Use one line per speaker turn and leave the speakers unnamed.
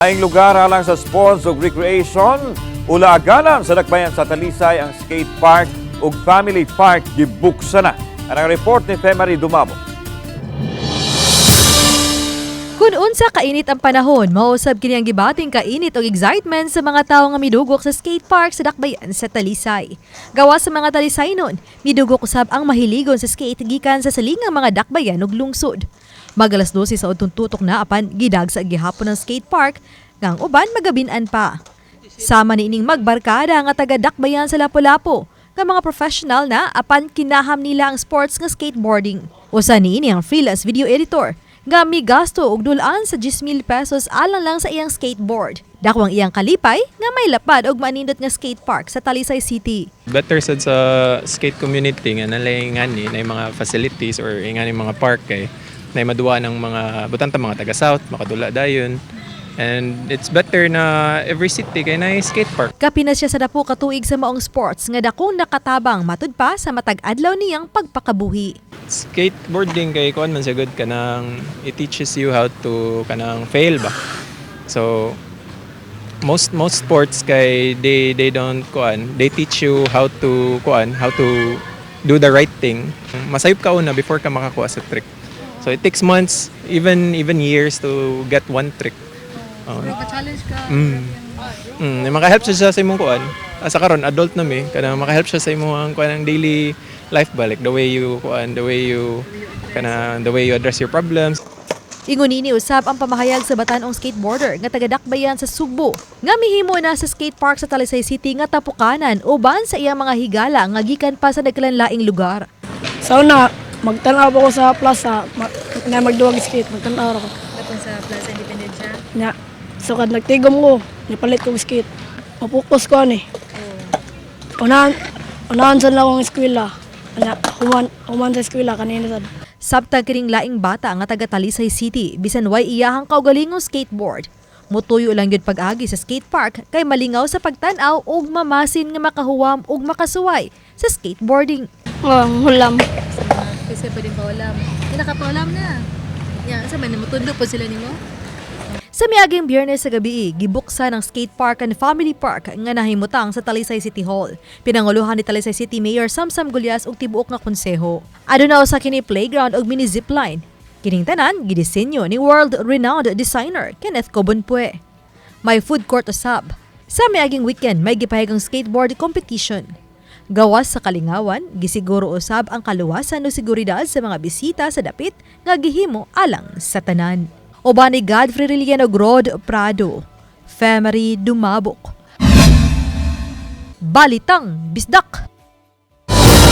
Laing lugar alang sa sports ug recreation, ulaaganan sa Dakbayan sa Talisay ang skate park ug family park gibuksan na. Ang report ni Femary Dumabo.
Kung unsa kainit ang panahon, mausab kini ang gibating kainit og excitement sa mga tawo nga midugok sa skate park sa Dakbayan sa Talisay. Gawas sa mga Talisaynon, midugok usab ang mahiligon sa skate gikan sa silingang mga dakbayan ug lungsod. Mag-alas 12 sa udtong tutok na, apan gidagsa gihapon ang skate park nga ang uban magabinan pa. Sama niining magbarkada nga taga Dakbayan sa Lapu-Lapu nga mga professional na, apan kinaham nila ang sports nga skateboarding. Usa niini ang freelance video editor nga migasto og dul-an sa 10,000 pesos alang lang sa iyang skateboard. Dako ang iyang kalipay nga may lapad og manindot nga skate park sa Talisay City.
Better sad sa skate community nga nalay ngani na mga facilities or ngani mga park kay na maduwa ng mga butang ta mga taga south makadula dayon, and it's better na every city kay na skate park.
Kapin na siya sa napo ka tuig sa maong sports nga dakong nakatabang matud pa sa matag adlaw niyang pagpakabuhi.
Skateboarding kay kuan man siya good, kanang it teaches you how to kanang fail ba. So most sports kay they don't kuan, they teach you how to kuan, how to do the right thing. Masayop ka una before ka makakuha sa trick, so it takes months, even years to get one trick. Oh.
challenge ka.
Makahelp siya sa imong kuan. Asa karon adult na mi, kanang makahelp siya sa imong kuan ang daily life ba, like the way you kuan, the way you kana the way you address your problems.
Ingon nini usab ang pamahayag sa batan-ong skateboarder nga taga-Dakbayan sa Sugbo nga mihimo na sa skate park sa Talisay City nga tapukanan uban sa iyang mga higala nga gikan pa sa nagkalanlaing lugar.
Sa una, magtanaw ko sa plaza, na magduwag skate, magtanaw ako.
Tapos sa Plaza Independencia.
Nya, so kad nagtigom ko, nipalit ko og skate. Mapokus ko ani. Unahan, unahan sa lang akong eskwela. Nya, human sa eskwela kanina sad.
Sabtang kining laing bata nga taga Talisay City, bisan way iyahang kaugalingong skateboard, mutuyo lang gyud pag-agi sa skate park kay malingaw sa pagtan-aw ug mamasin nga makahuwam ug makasuway sa skateboarding.
Oh, hulam.
Kasi pwedeng paulam. Hindi nakapaulam na. Ya, sa man mutudlo po sila nimo. Sa miaging Biyernes sa gabi, gibuksan ang skate park and family park nga nahimutang sa Talisay City Hall. Pinanguluhan ni Talisay City Mayor Samsam Gullas ug tibuok nga konseho. Aduna usa kini playground ug mini zipline. Kining tanan gidisenyo ni world-renowned designer Kenneth Cobonpue. May food court usab. Sa miaging weekend, may gipahayagang skateboard competition. Gawas sa kalingawan, gisiguro usab ang kaluwasan o seguridad sa mga bisita sa dapit nga gihimo alang sa tanan. Uban ni Godfrey Riliano, Rod Prado, Femery Dumabok. Balitang Bisdak!